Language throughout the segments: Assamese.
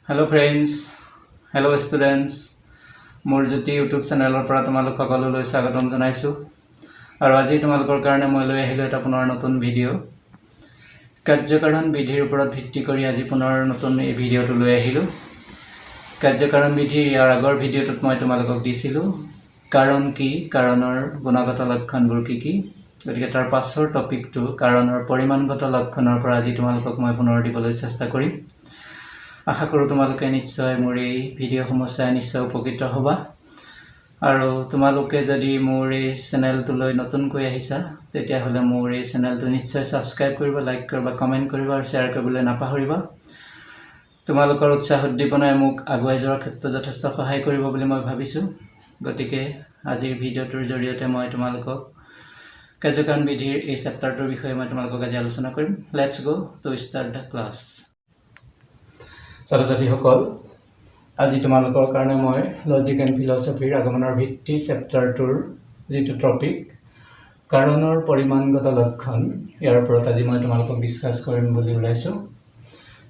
হেল্ল' ফ্ৰেণ্ডছ, হেল্ল' ষ্টুডেণ্টছ, মোৰ জ্যোতি ইউটিউব চেনেলৰ পৰা তোমালোক সকলোলৈ স্বাগতম জনাইছোঁ। আৰু আজি তোমালোকৰ কাৰণে মই লৈ আহিলোঁ এটা পুনৰ নতুন ভিডিঅ'। কাৰ্যকাৰণ বিধিৰ ওপৰত ভিত্তি কৰি আজি পুনৰ নতুন এই ভিডিঅ'টো লৈ আহিলোঁ। কাৰ্যকাৰণ বিধিৰ ইয়াৰ আগৰ ভিডিঅ'টোত মই তোমালোকক দিছিলোঁ কাৰণ কি, কাৰণৰ গুণগত লক্ষণবোৰ কি কি। গতিকে তাৰ পাছৰ টপিকটো কাৰণৰ পৰিমাণগত লক্ষণৰ পৰা আজি তোমালোকক মই পুনৰ দিবলৈ চেষ্টা কৰিম। আশা কৰোঁ তোমালোকে নিশ্চয় মোৰ এই ভিডিঅ'সমূহ চাই নিশ্চয় উপকৃত হ'বা। আৰু তোমালোকে যদি মোৰ এই চেনেলটোলৈ নতুনকৈ আহিছা, তেতিয়াহ'লে মোৰ এই চেনেলটো নিশ্চয় ছাবস্ক্ৰাইব কৰিবা, লাইক কৰিবা, কমেণ্ট কৰিবা আৰু শ্বেয়াৰ কৰিবলৈ নাপাহৰিবা। তোমালোকৰ উৎসাহ উদ্দীপনাই মোক আগুৱাই যোৱাৰ ক্ষেত্ৰত যথেষ্ট সহায় কৰিব বুলি মই ভাবিছোঁ। গতিকে আজিৰ ভিডিঅ'টোৰ জৰিয়তে মই তোমালোকক কাৰ্যকাৰণ বিধিৰ এই চেপ্টাৰটোৰ বিষয়ে মই তোমালোকক আজি আলোচনা কৰিম। Let's go to start the class. ছাত্ৰ ছাত্ৰীসকল, আজি তোমালোকৰ কাৰণে মই লজিক এণ্ড ফিলচফিৰ আগমনৰ ভিত্তি চেপ্টাৰটোৰ যিটো টপিক কাৰণৰ পৰিমাণগত লক্ষণ, ইয়াৰ ওপৰত আজি মই তোমালোকক ডিছকাছ কৰিম বুলি ওলাইছোঁ।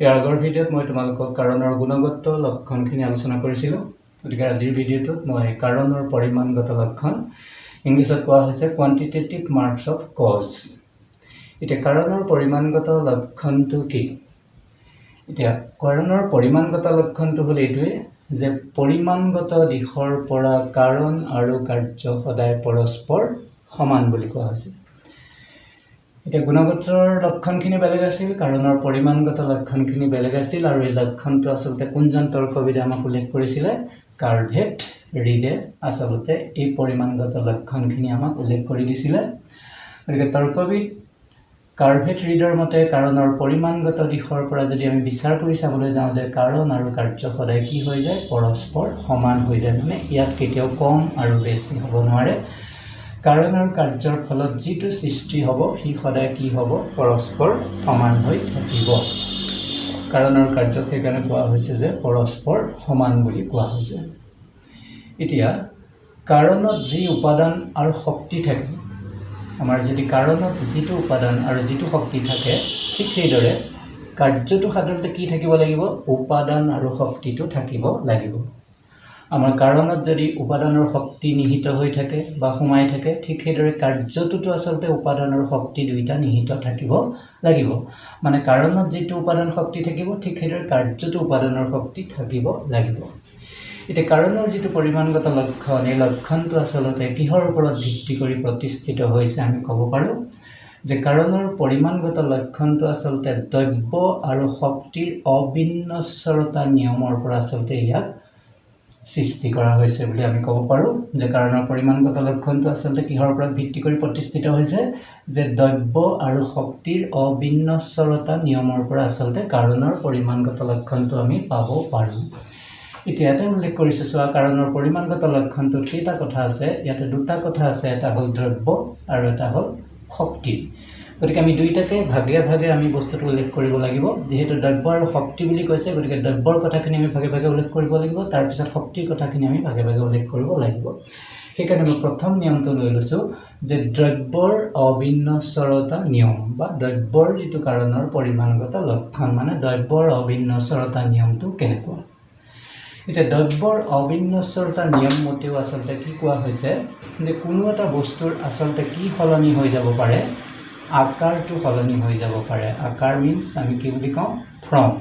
ইয়াৰ আগৰ ভিডিঅ'ত মই তোমালোকক কাৰণৰ গুণগত লক্ষণখিনি আলোচনা কৰিছিলোঁ। গতিকে আজিৰ ভিডিঅ'টোত মই কাৰণৰ পৰিমাণগত লক্ষণ, ইংলিছত কোৱা হৈছে কোৱান্টিটেটিভ মাৰ্কছ অফ কজ। এতিয়া কাৰণৰ পৰিমাণগত লক্ষণটো কি? এতিয়া কাৰণৰ পৰিমাণগত লক্ষণটো হ'ল এইটোৱে যে পৰিমাণগত দিশৰ পৰা কাৰণ আৰু কাৰ্য সদায় পৰস্পৰ সমান বুলি কোৱা হৈছে। এতিয়া গুণগতৰ লক্ষণখিনি বেলেগ আছিল, কাৰণৰ পৰিমাণগত লক্ষণখিনি বেলেগ আছিল। আৰু এই লক্ষণটো আচলতে কোনজন তৰ্কবিদে আমাক উল্লেখ কৰিছিলে? কাৰ্ভেট ৰিডে আচলতে এই পৰিমাণগত লক্ষণখিনি আমাক উল্লেখ কৰি দিছিলে। গতিকে তৰ্কবিদ কাৰ্ভেট ৰিডৰ মতে কাৰণৰ পৰিমাণগত দিশৰ পৰা যদি আমি বিচাৰ কৰি চাবলৈ যাওঁ যে কাৰণ আৰু কাৰ্য সদায় কি হৈ যায়? পৰস্পৰ সমান হৈ যায়। মানে ইয়াত কেতিয়াও কম আৰু বেছি হ'ব নোৱাৰে। কাৰণ আৰু কাৰ্যৰ ফলত যিটো সৃষ্টি হ'ব, সি সদায় কি হ'ব? পৰস্পৰ সমান হৈ থাকিব। কাৰণ আৰু কাৰ্যক সেইকাৰণে কোৱা হৈছে যে পৰস্পৰ সমান বুলি কোৱা হৈছে। এতিয়া কাৰণত যি উপাদান আৰু শক্তি থাকে, আমাৰ যদি কাৰণত যিটো উপাদান আৰু যিটো শক্তি থাকে, ঠিক সেইদৰে কাৰ্যটো সাধাৰণতে কি থাকিব লাগিব? উপাদান আৰু শক্তিটো থাকিব লাগিব। আমাৰ কাৰণত যদি উপাদানৰ শক্তি নিহিত হৈ থাকে বা সোমাই থাকে, ঠিক সেইদৰে কাৰ্যটোতো আচলতে উপাদান আৰু শক্তি দুয়োটা নিহিত থাকিব লাগিব। মানে কাৰণত যিটো উপাদান শক্তি থাকিব, ঠিক সেইদৰে কাৰ্যটো উপাদানৰ শক্তি থাকিব লাগিব। এতিয়া কাৰণৰ যিটো পৰিমাণগত লক্ষণ, এই লক্ষণটো আচলতে কিহৰ ওপৰত ভিত্তি কৰি প্ৰতিষ্ঠিত হৈছে? আমি ক'ব পাৰোঁ যে কাৰণৰ পৰিমাণগত লক্ষণটো আচলতে দ্ৰব্য আৰু শক্তিৰ অবিনশ্বৰতা নিয়মৰ পৰা আচলতে ইয়াক সৃষ্টি কৰা হৈছে বুলি আমি ক'ব পাৰোঁ। যে কাৰণৰ পৰিমাণগত লক্ষণটো আচলতে কিহৰ ওপৰত ভিত্তি কৰি প্ৰতিষ্ঠিত হৈছে? যে দ্ৰব্য আৰু শক্তিৰ অবিনশ্বৰতা নিয়মৰ পৰা আচলতে কাৰণৰ পৰিমাণগত লক্ষণটো আমি পাব পাৰোঁ। এতিয়া ইয়াতে উল্লেখ কৰিছোঁ চোৱা, কাৰণৰ পৰিমাণগত লক্ষণটোত কেইটা কথা আছে? ইয়াতে দুটা কথা আছে। এটা হ'ল দ্ৰব্য আৰু এটা হ'ল শক্তি। গতিকে আমি দুইটাকে ভাগে ভাগে আমি বস্তুটো উল্লেখ কৰিব লাগিব। যিহেতু দ্ৰব্য আৰু শক্তি বুলি কৈছে, গতিকে দ্ৰব্যৰ কথাখিনি আমি ভাগে ভাগে উল্লেখ কৰিব লাগিব, তাৰপিছত শক্তিৰ কথাখিনি আমি ভাগে ভাগে উল্লেখ কৰিব লাগিব। সেইকাৰণে মই প্ৰথম নিয়মটো লৈ লৈছোঁ যে দ্ৰব্যৰ অবিনশ্বৰতা নিয়ম বা দ্ৰব্যৰ যিটো কাৰণৰ পৰিমাণগত লক্ষণ, মানে দ্ৰব্যৰ অবিনশ্বৰতা নিয়মটো কেনেকুৱা। এতিয়া দ্ৰব্যৰ অবিনশ্বৰতা নিয়ম মতেও আচলতে কি কোৱা হৈছে যে কোনো এটা বস্তুৰ আচলতে কি সলনি হৈ যাব পাৰে? আকাৰটো সলনি হৈ যাব পাৰে। আকাৰ মিনছ আমি কি বুলি কওঁ? ফৰ্ম।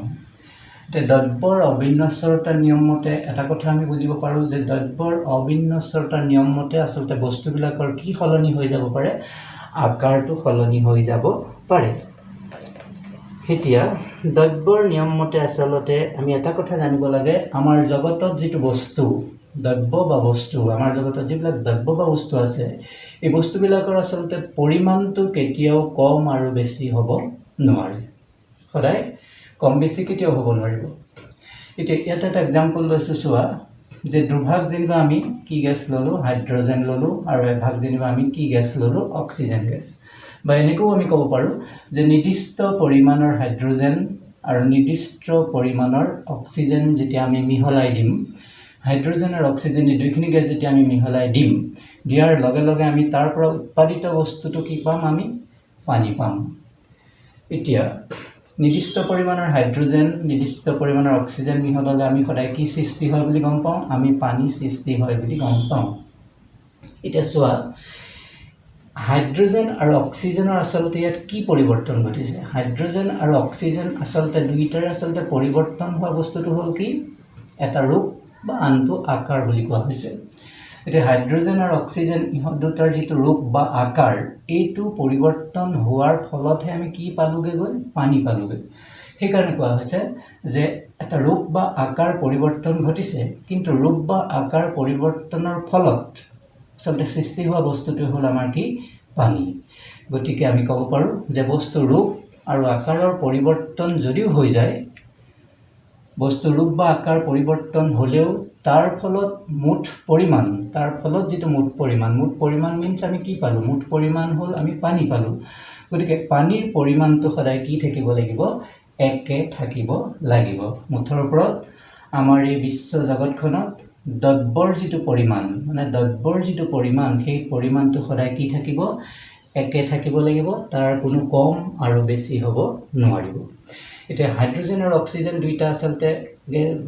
এতিয়া দ্ৰব্যৰ অবিনশ্বৰতা নিয়ম মতে এটা কথা আমি বুজিব পাৰোঁ যে দ্ৰব্যৰ অবিনশ্বৰতা নিয়ম মতে আচলতে বস্তুবিলাকৰ কি সলনি হৈ যাব পাৰে? আকাৰটো সলনি হৈ যাব পাৰে। এতিয়া দ্ৰব্যৰ নিয়ম মতে আচলতে আমি এটা কথা জানিব লাগে, আমাৰ জগতত যিটো বস্তু, দ্ৰব্য বা বস্তু, আমাৰ জগতত যিবিলাক দ্ৰব্য বা বস্তু আছে, এই বস্তুবিলাকৰ আচলতে পৰিমাণটো কেতিয়াও কম আৰু বেছি হ'ব নোৱাৰে। সদায় কম বেছি কেতিয়াও হ'ব নোৱাৰিব। এতিয়া ইয়াত এটা এক্সাম্পল লৈছোঁ চোৱা, যে দুভাগ যেনিবা আমি কি গেছ ল'লোঁ? হাইড্ৰজেন ল'লোঁ। আৰু এভাগ যেনিবা আমি কি গেছ ল'লোঁ? Oxygen gas. বা এনেকৈও আমি ক'ব পাৰোঁ যে নিৰ্দিষ্ট পৰিমাণৰ হাইড্ৰজেন আৰু নিৰ্দিষ্ট পৰিমাণৰ অক্সিজেন যেতিয়া আমি মিহলাই দিম, হাইড্ৰজেন আৰু অক্সিজেন এই দুইখিনি গেছ যেতিয়া আমি মিহলাই দিম, দিয়াৰ লগে লগে আমি তাৰ পৰা উৎপাদিত বস্তুটো কি পাম? আমি পানী পাম। এতিয়া নিৰ্দিষ্ট পৰিমাণৰ হাইড্ৰজেন, নিৰ্দিষ্ট পৰিমাণৰ অক্সিজেন মিহলালে আমি সদায় কি সৃষ্টি হয় বুলি গম পাওঁ? আমি পানী সৃষ্টি হয় বুলি গম পাওঁ। এতিয়া চোৱা, হাইড্ৰজেন আৰু অক্সিজেনৰ আচলতে ইয়াত কি পৰিৱৰ্তন ঘটিছে? হাইড্ৰজেন আৰু অক্সিজেন আচলতে দুইটাৰে আচলতে পৰিৱৰ্তন হোৱা বস্তুটো হ'ল কি? এটা ৰূপ বা আনটো আকাৰ বুলি কোৱা হৈছে। এতিয়া হাইড্ৰজেন আৰু অক্সিজেন ইহঁত দুটাৰ যিটো ৰূপ বা আকাৰ, এইটো পৰিৱৰ্তন হোৱাৰ ফলতহে আমি কি পালোগৈ গৈ? পানী পালোগৈ। সেইকাৰণে কোৱা হৈছে যে এটা ৰূপ বা আকাৰ পৰিৱৰ্তন ঘটিছে, কিন্তু ৰূপ বা আকাৰ পৰিৱৰ্তনৰ ফলত আচলতে সৃষ্টি হোৱা বস্তুটোৱে হ'ল আমাৰ কি? পানী। গতিকে আমি ক'ব পাৰোঁ যে বস্তুৰ ৰূপ আৰু আকাৰৰ পৰিৱৰ্তন যদিও হৈ যায়, বস্তুৰ ৰূপ বা আকাৰ পৰিৱৰ্তন হ'লেও তাৰ ফলত মুঠ পৰিমাণ, তাৰ ফলত যিটো মুঠ পৰিমাণ, মুঠ পৰিমাণ মিনছ আমি কি পালোঁ? মুঠ পৰিমাণ হ'ল আমি পানী পালোঁ। গতিকে পানীৰ পৰিমাণটো সদায় কি থাকিব লাগিব? একে থাকিব লাগিব। মুঠৰ ওপৰত আমাৰ এই বিশ্ব জগতখনত দ্ৰব্যৰ যিটো পৰিমাণ, মানে দ্ৰব্যৰ যিটো পৰিমাণ, সেই পৰিমাণটো সদায় কি থাকিব? একে থাকিব লাগিব। তাৰ কোনো কম আৰু বেছি হ'ব নোৱাৰিব। এতিয়া হাইড্ৰজেন আৰু অক্সিজেন দুইটা আচলতে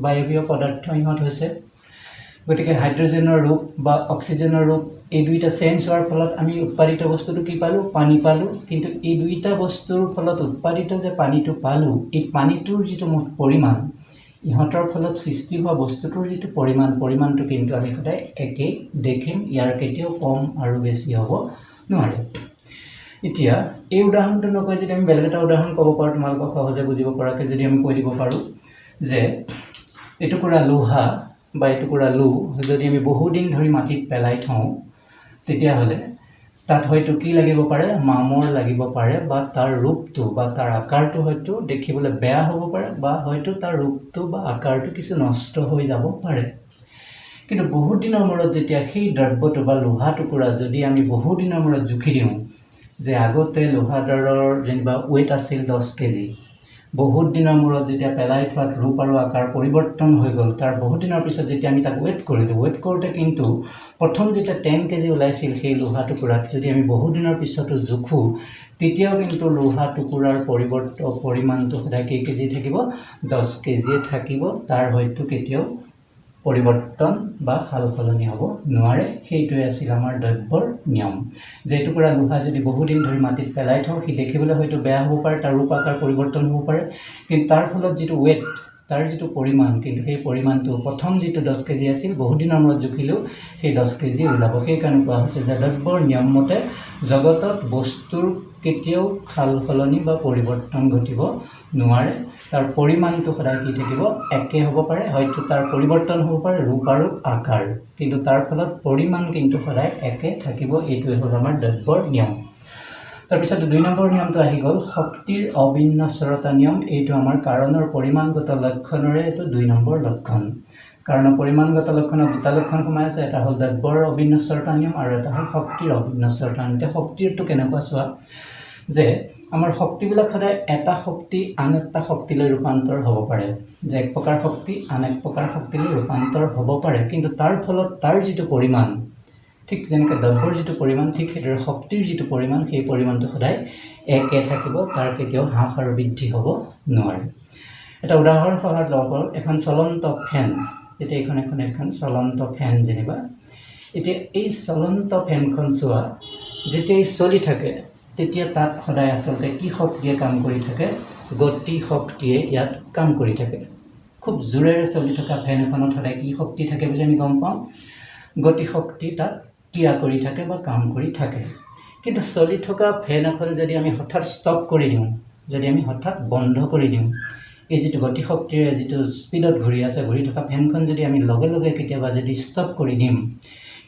বায়বীয় পদাৰ্থ ইহঁত হৈছে। গতিকে হাইড্ৰজেনৰ ৰূপ বা অক্সিজেনৰ ৰূপ, এই দুইটা চেঞ্জ হোৱাৰ ফলত আমি উৎপাদিত বস্তুটো কি পালোঁ? পানী পালোঁ। কিন্তু এই দুইটা বস্তুৰ ফলত উৎপাদিত যে পানীটো পালোঁ, এই পানীটোৰ যিটো মুঠ পৰিমাণ, ইহঁতৰ ফলত সৃষ্টি হোৱা বস্তুটোৰ যিটো পৰিমাণ, পৰিমাণটো কিন্তু আমি সদায় একেই দেখিম। ইয়াৰ কেতিয়াও কম আৰু বেছি হ'ব নোৱাৰে। এতিয়া এই উদাহৰণটো নকৈ যদি আমি বেলেগ এটা উদাহৰণ ক'ব পাৰোঁ, তোমালোকক সহজে বুজিব পৰাকৈ যদি আমি কৈ দিব পাৰোঁ যে এটুকুৰা লোহা বা এটুকুৰা লো যদি আমি বহুদিন ধৰি মাটিত পেলাই থওঁ, তেতিয়াহ'লে তাত হয়তো কি লাগিব পাৰে? মামৰ লাগিব পাৰে বা তাৰ ৰূপটো বা তাৰ আকাৰটো হয়তো দেখিবলৈ বেয়া হ'ব পাৰে বা হয়তো তাৰ ৰূপটো বা আকাৰটো কিছু নষ্ট হৈ যাব পাৰে। কিন্তু বহুত দিনৰ মূৰত যেতিয়া সেই দ্ৰব্যটো বা লোহা টুকুৰা যদি আমি বহুত দিনৰ মূৰত জুখি দিওঁ যে আগতে লোহাডালৰ যেনিবা ৱেইট আছিল 10 কেজি, বহুত দিনৰ মূৰত যেতিয়া পেলাই থোৱাত ৰূপ আৰু আকাৰ পৰিৱৰ্তন হৈ গ'ল, তাৰ বহুত দিনৰ পিছত যেতিয়া আমি তাক ৱেইট কৰিলোঁ, ৱেইট কৰোঁতে কিন্তু প্ৰথম যেতিয়া 10 কেজি ওলাইছিল, সেই লোহা টুকুৰাত যদি আমি বহুত দিনৰ পিছতো জোখোঁ, তেতিয়াও কিন্তু লোহা টুকুৰাৰ পৰিমাণটো সদায় কেই কেজি থাকিব? 10 কেজিয়ে থাকিব। তাৰ হয়তো কেতিয়াও পৰিৱৰ্তন বা সাল সলনি হ'ব নোৱাৰে। সেইটোৱে আছিল আমাৰ দ্ৰব্যৰ নিয়ম যে এটুকুৰা লোহা যদি বহুদিন ধৰি মাটিত পেলাই থওঁ, সি দেখিবলৈ হয়তো বেয়া হ'ব পাৰে, তাৰ ৰূপ আকাৰ পৰিৱৰ্তন হ'ব পাৰে, কিন্তু তাৰ ফলত যিটো ৱেইট, তাৰ যিটো পৰিমাণ, কিন্তু সেই পৰিমাণটো প্ৰথম যিটো 10 কেজি আছিল, বহুত দিনৰ মূৰত জুখিলেও সেই 10 কেজি ওলাব। সেইকাৰণে কোৱা হৈছে যে দ্ৰব্যৰ নিয়ম মতে জগতত বস্তুৰ কেতিয়াও সাল সলনি বা পৰিৱৰ্তন ঘটিব নোৱাৰে। তাৰ পৰিমাণটো সদায় কি থাকিব? একে হ'ব পাৰে। হয়তো তাৰ পৰিৱৰ্তন হ'ব পাৰে ৰূপ আৰু আকাৰ, কিন্তু তাৰ ফলত পৰিমাণ কিন্তু সদায় একে থাকিব। এইটোৱে হ'ল আমাৰ দ্ৰব্যৰ নিয়ম। তাৰপিছত 2 নম্বৰ নিয়মটো আহি গ'ল শক্তিৰ অবিনশ্বৰতা নিয়ম। এইটো আমাৰ কাৰণৰ পৰিমাণগত লক্ষণৰে এইটো 2 নম্বৰ লক্ষণ। কাৰণৰ পৰিমাণগত লক্ষণত দুটা লক্ষণ সোমাই আছে। এটা হ'ল দ্ৰব্যৰ অবিনশ্বৰতা নিয়ম আৰু এটা হ'ল শক্তিৰ অবিনশ্বৰতা নিয়ম। এতিয়া শক্তিৰটো কেনেকুৱা চোৱা যে আমাৰ শক্তিবিলাক সদায় এটা শক্তি আন এটা শক্তিলৈ ৰূপান্তৰ হ'ব পাৰে, যে এক প্ৰকাৰ শক্তি আন এক প্ৰকাৰ শক্তিলৈ ৰূপান্তৰ হ'ব পাৰে, কিন্তু তাৰ ফলত তাৰ যিটো পৰিমাণ, ঠিক যেনেকৈ দ্ৰব্যৰ যিটো পৰিমাণ, ঠিক সেইদৰে শক্তিৰ যিটো পৰিমাণ, সেই পৰিমাণটো সদায় একে থাকিব। তাৰ কেতিয়াও হ্ৰাস আৰু বৃদ্ধি হ'ব নোৱাৰে। এটা উদাহৰণ সহায়ত ল'ব পাৰোঁ। এখন চলন্ত ফেন, এতিয়া এইখন এখন চলন্ত ফেন যেনিবা। এতিয়া এই চলন্ত ফেনখন চোৱা, যেতিয়া ই চলি থাকে, তেতিয়া তাত সদায় আচলতে কি শক্তিয়ে কাম কৰি থাকে? গতি শক্তিয়ে ইয়াত কাম কৰি থাকে। খুব জোৰেৰে চলি থকা ফেন এখনত সদায় কি শক্তি থাকে বুলি আমি গম পাওঁ? গতি শক্তি তাত ক্ৰিয়া কৰি থাকে বা কাম কৰি থাকে। কিন্তু চলি থকা ফেন এখন যদি আমি হঠাৎ ষ্টপ কৰি দিওঁ, যদি আমি হঠাৎ বন্ধ কৰি দিওঁ, এই যিটো গতি শক্তিৰে যিটো স্পীডত ঘূৰি আছে, ঘূৰি থকা ফেনখন যদি আমি লগে লগে কেতিয়াবা যদি ষ্টপ কৰি দিম,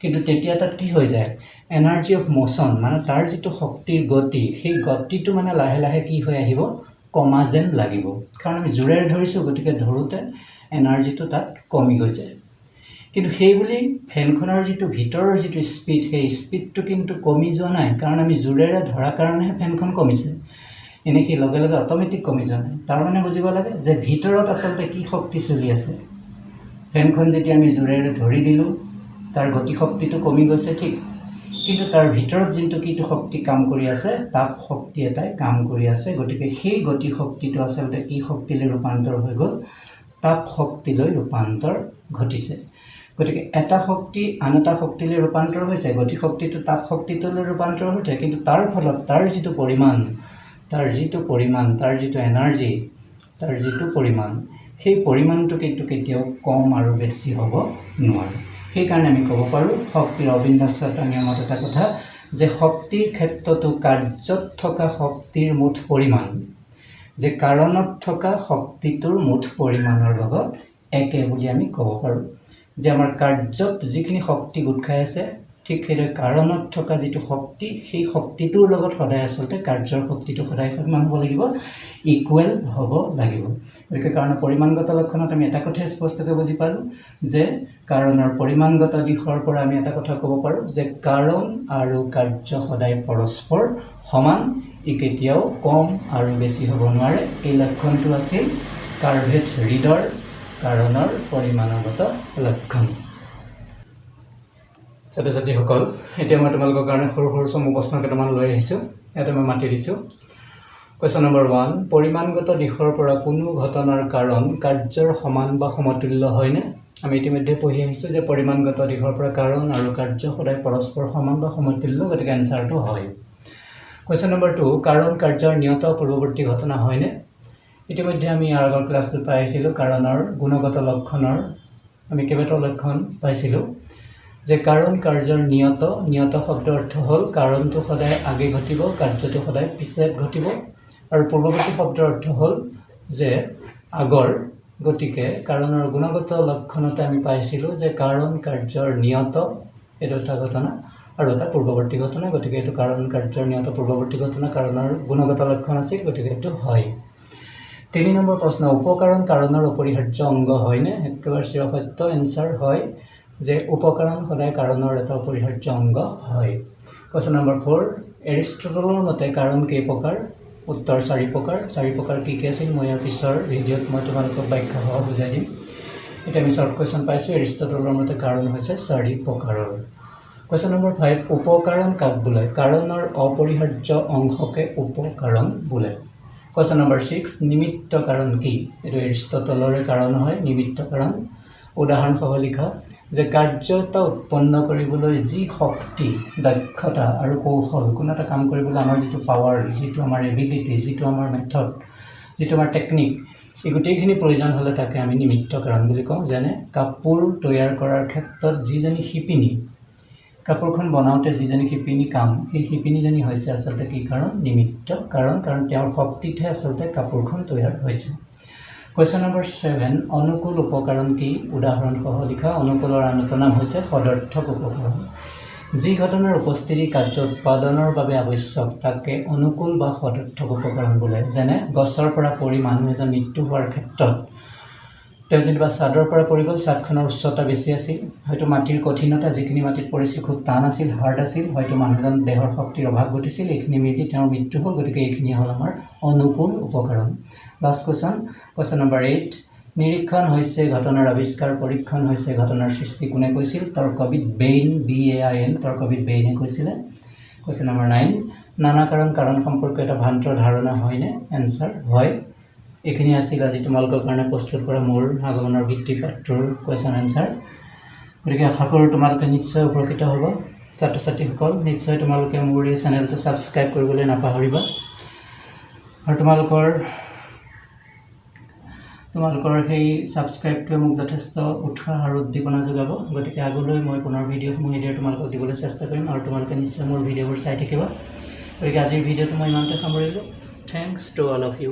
কিন্তু তেতিয়া তাত কি হৈ যায়? এনাৰ্জি অফ মোচন, মানে তাৰ যিটো শক্তিৰ গতি, সেই গতিটো মানে লাহে লাহে কি হৈ আহিব? কমা যেন লাগিব। কাৰণ আমি জোৰেৰে ধৰিছোঁ, গতিকে ধৰোঁতে এনাৰ্জিটো তাত কমি গৈছে। কিন্তু সেইবুলি ফেনখনৰ যিটো ভিতৰৰ যিটো স্পীড, সেই স্পীডটো কিন্তু কমি যোৱা নাই। কাৰণ আমি জোৰেৰে ধৰাৰ কাৰণেহে ফেনখন কমিছে, এনেই সি লগে লগে অট'মেটিক কমি যোৱা নাই। তাৰমানে বুজিব লাগে যে ভিতৰত আচলতে কি শক্তি চলি আছে। ফেনখন যেতিয়া আমি জোৰেৰে ধৰি দিলোঁ, তাৰ গতি শক্তিটো কমি গৈছে ঠিক। কিন্তু তাৰ ভিতৰত যোনটো কিটো শক্তি কাম কৰি আছে? তাপ শক্তি এটাই কাম কৰি আছে। গতিকে সেই গতি শক্তিটো আচলতে কি শক্তিলৈ ৰূপান্তৰ হৈ গ'ল? তাপ শক্তিলৈ ৰূপান্তৰ ঘটিছে। গতিকে এটা শক্তি আন এটা শক্তিলৈ ৰূপান্তৰ হৈছে, গতি শক্তিটো তাপ শক্তিটোলৈ ৰূপান্তৰ হৈছে, কিন্তু তাৰ ফলত তাৰ যিটো পৰিমাণ, তাৰ যিটো এনাৰ্জি, তাৰ যিটো পৰিমাণ, সেই পৰিমাণটো কিন্তু কেতিয়াও কম আৰু বেছি হ'ব নোৱাৰে। সেইকাৰণে আমি ক'ব পাৰোঁ শক্তিৰ অবিন্যস্ততা নিয়মত এটা কথা যে শক্তিৰ ক্ষেত্ৰতো কাৰ্যত থকা শক্তিৰ মুঠ পৰিমাণ যে কাৰণত থকা শক্তিটোৰ মুঠ পৰিমাণৰ লগত একে বুলি আমি ক'ব পাৰোঁ। যে আমাৰ কাৰ্যত যিখিনি শক্তি গোট খাই আছে, ঠিক সেইদৰে কাৰণত থকা যিটো শক্তি, সেই শক্তিটোৰ লগত সদায় আচলতে কাৰ্যৰ শক্তিটো সদায় সমান হ'ব লাগিব, ইকুৱেল হ'ব লাগিব। গতিকে কাৰণৰ পৰিমাণগত লক্ষণত আমি এটা কথাই স্পষ্টকৈ বুজি পালোঁ যে কাৰণৰ পৰিমাণগত দিশৰ পৰা আমি এটা কথা ক'ব পাৰোঁ যে কাৰণ আৰু কাৰ্য সদায় পৰস্পৰ সমান, ই কেতিয়াও কম আৰু বেছি হ'ব নোৱাৰে। এই লক্ষণটো আছিল কাৰ্ভেট ৰিডৰ কাৰণৰ পৰিমাণগত লক্ষণ। ছাত্ৰ ছাত্ৰীসকল, এতিয়া মই তোমালোকৰ কাৰণে সৰু সৰু চমু প্ৰশ্ন কেইটামান লৈ আহিছোঁ। ইয়াতে মই মাতি দিছোঁ। কুৱেশ্যন নম্বৰ 1, পৰিমাণগত দিশৰ পৰা কোনো ঘটনাৰ কাৰণ কাৰ্যৰ সমান বা সমতুল্য হয়নে? আমি ইতিমধ্যে পঢ়ি আহিছোঁ যে পৰিমাণগত দিশৰ পৰা কাৰণ আৰু কাৰ্য সদায় পৰস্পৰ সমান বা সমতুল্য। গতিকে এনচাৰটো হয়। কুৱেশ্যন নম্বৰ 2, কাৰণ কাৰ্যৰ নিয়ত পূৰ্বৱৰ্তী ঘটনা হয়নে? ইতিমধ্যে আমি ইয়াৰ আগৰ ক্লাছটোত পাই আহিছিলোঁ, কাৰণৰ গুণগত লক্ষণৰ আমি কেইবাটাও লক্ষণ পাইছিলোঁ যে কাৰণ কাৰ্যৰ নিয়ত। নিয়ত শব্দৰ অৰ্থ হ'ল কাৰণটো সদায় আগে ঘটিব, কাৰ্যটো সদায় পিছত ঘটিব আৰু পূৰ্বৱৰ্তী শব্দৰ অৰ্থ হ'ল যে আগৰ। গতিকে কাৰণৰ গুণগত লক্ষণতে আমি পাইছিলোঁ যে কাৰণ কাৰ্যৰ নিয়ত, এইটো এটা ঘটনা আৰু এটা পূৰ্বৱৰ্তী ঘটনা। গতিকে এইটো কাৰণ কাৰ্যৰ নিয়ত পূৰ্বৱৰ্তী ঘটনা কাৰণৰ গুণগত লক্ষণ আছিল। গতিকে এইটো হয়। 3 নম্বৰ প্ৰশ্ন, উপকাৰণ কাৰণৰ অপৰিহাৰ্য অংগ হয়নে? একেবাৰে চিৰসত্য এনচাৰ হয় যে উপকাৰণ সদায় কাৰণৰ এটা অপৰিহাৰ্য অংগ হয়। কুৱেশ্যন নম্বৰ 4, এৰিষ্টটলৰ মতে কাৰণ কেই প্ৰকাৰ? উত্তৰ, চাৰি প্ৰকাৰ। চাৰি প্ৰকাৰ কি কি আছিল, মই ইয়াৰ পিছৰ ভিডিঅ'ত মই তোমালোকক ব্যাখ্যাসহ বুজাই দিম। এতিয়া আমি শ্বৰ্ট কুৱেশ্যন পাইছোঁ, এৰিষ্টটলৰ মতে কাৰণ হৈছে চাৰি প্ৰকাৰৰ। কুৱেশ্যন নম্বৰ 5, উপকাৰণ কাক বোলে? কাৰণৰ অপৰিহাৰ্য অংশকে উপকাৰণ বোলে। কুৱেশ্যন নম্বৰ 6, নিমিত্ত কাৰণ কি? এইটো এৰিষ্টটলৰে কাৰণ হয়। নিমিত্ত কাৰণ উদাহৰণসহ লিখা যে কাৰ্য এটা উৎপন্ন কৰিবলৈ যি শক্তি, দক্ষতা আৰু কৌশল, কোনো এটা কাম কৰিবলৈ আমাৰ যিটো পাৱাৰ, যিটো আমাৰ এবিলিটি, যিটো আমাৰ মেথড, যিটো আমাৰ টেকনিক, এই গোটেইখিনি প্ৰয়োজন হ'লে তাকে আমি নিমিত্ত কাৰণ বুলি কওঁ। যেনে কাপোৰ তৈয়াৰ কৰাৰ ক্ষেত্ৰত যিজনী শিপিনী, কাপোৰখন বনাওঁতে যিজনী শিপিনী কাম, সেই শিপিনীজনী হৈছে আচলতে কি কাৰণ? নিমিত্ত কাৰণ। কাৰণ তেওঁৰ শক্তিতহে আচলতে কাপোৰখন তৈয়াৰ হৈছে। কুৱেশ্যন নম্বৰ 7, অনুকূল উপকাৰণ কি? উদাহৰণসহ লিখা। অনুকূলৰ আন এটা নাম হৈছে সদৰ্থক উপকৰণ। যি ঘটনাৰ উপস্থিতি কাৰ্য উৎপাদনৰ বাবে আৱশ্যক, তাকে অনুকূল বা সদৰ্থক উপকৰণ বোলে। যেনে গছৰ পৰা পৰি মানুহ এজন মৃত্যু হোৱাৰ ক্ষেত্ৰত তেওঁ যেনিবা ছাদৰ পৰা পৰি গ'ল, ছাদখনৰ উচ্চতা বেছি আছিল, হয়তো মাটিৰ কঠিনতা, যিখিনি মাটিত পৰিছিল খুব টান আছিল, হাৰ্ড আছিল, হয়তো মানুহজন দেহৰ শক্তিৰ অভাৱ ঘটিছিল, এইখিনি মিলি তেওঁৰ মৃত্যু হ'ল। গতিকে এইখিনি হ'ল আমাৰ অনুকূল উপকৰণ। Last question, question number 8, নিৰীক্ষণ হৈছে ঘটনাৰ আৱিষ্কাৰ, পৰীক্ষণ হৈছে ঘটনাৰ সৃষ্টি, কোনে কৈছিল? তৰ্কবিদ বেইন, BAIN, তৰ্কবিদ বেইনে কৈছিলে। কুৱেশ্যন নম্বৰ 9, নানা কাৰণ কাৰণ সম্পৰ্কে এটা ভ্ৰান্ত ধাৰণা হয়নে? এনচাৰ হয়। এইখিনি আছিল আজি তোমালোকৰ কাৰণে প্ৰস্তুত কৰা মোৰ আগমনৰ ভিত্তি পাঠটোৰ কুৱেশ্যন এনচাৰ। গতিকে আশা কৰোঁ তোমালোকে নিশ্চয় উপকৃত হ'ব। ছাত্ৰ ছাত্ৰীসকল, নিশ্চয় তোমালোকে মোৰ এই চেনেলটো ছাবস্ক্ৰাইব কৰিবলৈ নাপাহৰিবা আৰু তোমালোকৰ সেই ছাবস্ক্ৰাইবটোৱে মোক যথেষ্ট উৎসাহ আৰু উদ্দীপনা যোগাব। গতিকে আগলৈ মই পুনৰ ভিডিঅ'সমূহ এইদৰে তোমালোকক দিবলৈ চেষ্টা কৰিম আৰু তোমালোকে নিশ্চয় মোৰ ভিডিঅ'বোৰ চাই থাকিবা। গতিকে আজিৰ ভিডিঅ'টো মই ইমানতে সামৰিলোঁ। Thanks to all of you.